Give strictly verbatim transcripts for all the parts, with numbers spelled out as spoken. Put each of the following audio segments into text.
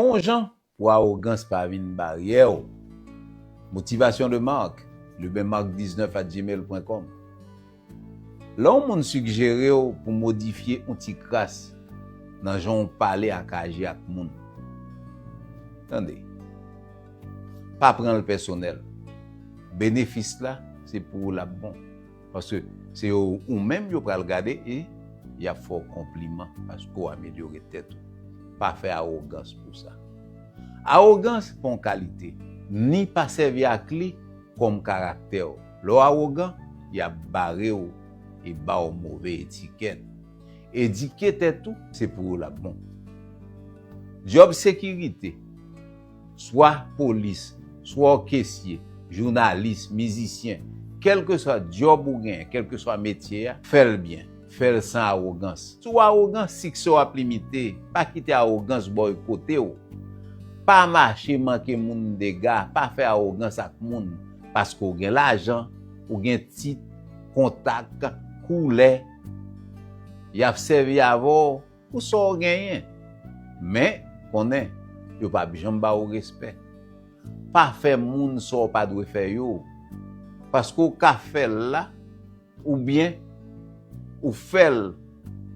Yon jan pou awogans pa vin baryè w. Motivation de Marc, leben marc diznèf at gmail pwen kòm. Lè yon moun sigjere w pou modifye yon ti kras nan jan w pale ak aji ak moun, tande, pa pran l pèsonèl. Benefis la, se pou ou l ap bon. Paske se yo, ou menm yo pral gade e y ap fè w konpliman paske w amelyore tèt ou. Pa fè awogans pou sa. Awogans pa yon kalite, ni pa sèvi ak li kòm karaktè w. Lè w awogan, y ap bare w e ba w move etikèt. Edike tèt ou, se pou ou l ap bon. Djòb sekirite, swa polis, swa w kesye, jounalis, mizisyen, kèlkeswa djòb ou genyen, kèlkeswa metye a, fè l byen, fè l san awogans. Si w awogan, siksè w ap limite. Pa kite awogans bòykote w. Pa mache manke moun dega, pa fè awogans ak moun, paske w gen lajan, ou gen tit, kontak, koulè, y ap sèvi avè w pou sa w genyen. Men, konnen, yo p ap janm ba w respè. Pa fè moun sa w pa dwe fè yo, paske w ka fè l la, oubyen ou fè l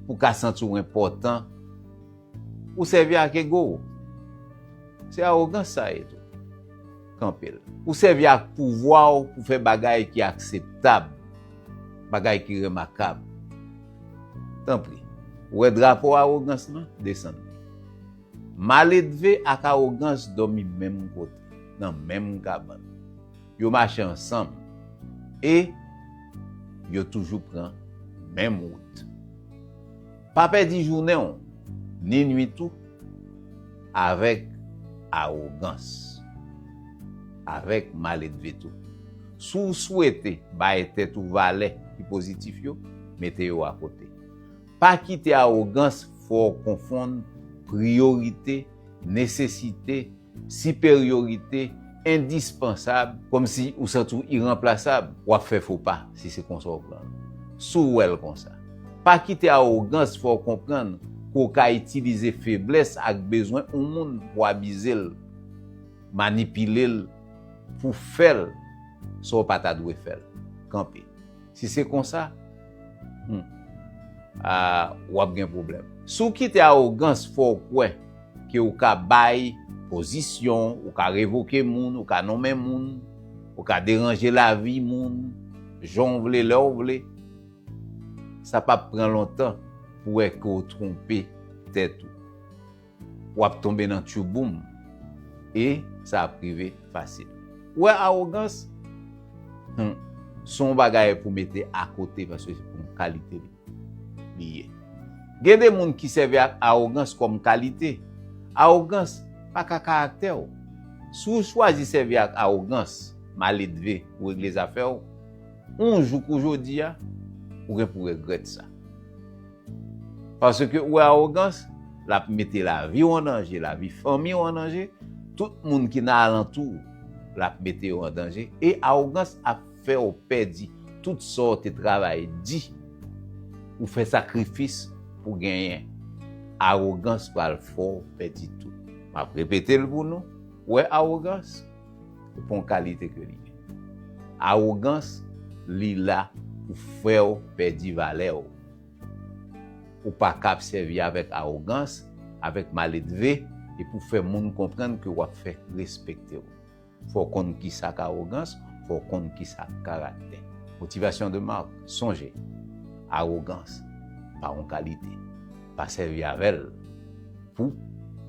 pou w ka santi w enpòtan, ou sèvi ak ego w. Se awogans sa ye tou. Kanpe l. Ou sèvi ak pouvwa w pou fè bagay ki akseptab, bagay ki remakab. Tanpri, ou wè drapo awogans lan? Desann li. Maledve ak awogans dòmi menm kote, nan menm kabann. Yo mache ansanm e yo toujou pran menm wout. Pa pèdi jounen w, ni nwit ou, avèk awogans, avèk maledve tou. Si w swete bay tèt ou valè ki pozitif yo, mete yo akote. Pa kite awogans fè w konfonn priyorite, nesesite, siperyorite, endispansab, kòmsi ou santi w iranplasab, w ap fè fo pa si se konsa w pran l. Si w wè l konsa. Pa kite awogans fè w konprann ke w ka itilize feblès ak bezwen yon moun pou abize l, manipile l, pou fè l sa w pa ta dwe fè l. Kanpe. Si se konsa, hmm, a, w ap gen pwoblèm. Si w kite awogans fè w kwè ke w ka bay pozisyon, ou ka revoke moun, ou ka nonmen moun, ou ka deranje lavi moun, jan w vle, lè w vle, sa p ap pran lontan pou w wè ke w twonpe tèt ou. W ap tonbe nan tchouboum e sa ap rive fasil. Ou wè awogans, hmm, se yon bagay pou mete akote paske se pou yon kalite li, li ye. Gen de moun ki sèvi ak awogans kòm kalite. Awogans pa ka karaktè w. Si w chwazi sèvi ak awogans, maledve pou regle zafè w, yon jou kou jodi a, ou gen pou regrèt sa. Paske ou wè awogans, l ap mete lavi w an danje, lavi fanmi w an danje, tout moun ki nan alantou w, l ap mete yo an danje. E awogans ap fè w pèdi tout sa w te travay di, ou fè sakrifis pou genyen. Awogans pral fè w pèdi tout. M ap repete l pou nou, ou wè awogans, se pa yon kalite ke li ye. Awogans, li la pou fè w pèdi valè w. Ou pa ka ap sèvi avèk awogans, avèk maledve, e pou fè moun konprann ke w ap fè respekte w. Fò w konn kisa k awogans, fò w konn kisa k karaktè. Motivation de Marc, sonje, awogans pa yon kalite. Pa sèvi avè l pou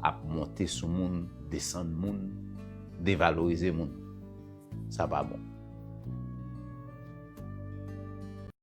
ap monte sou moun, desann moun, devalorize moun. Sa pa bon.